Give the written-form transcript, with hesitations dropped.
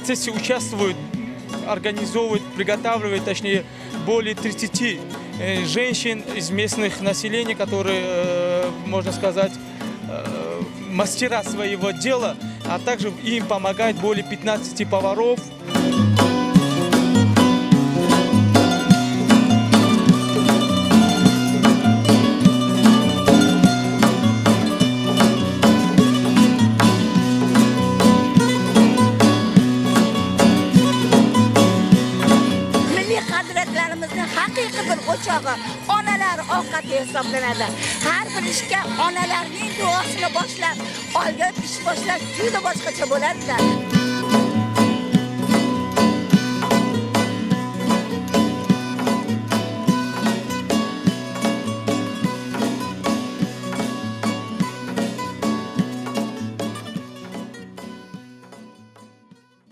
Процессе участвуют, организовывают, приготавливают, точнее, более 30 женщин из местных населения, которые, можно сказать, мастера своего дела, а также им помогает более 15 поваров. Milliy qadriyatlarimizni haqiqiy bir o'chog'i onalar ovqati hisoblanadi. Har bir ishga onalarning duosini boshlab, olgan ish boshlash juda boshqacha bo'lardi.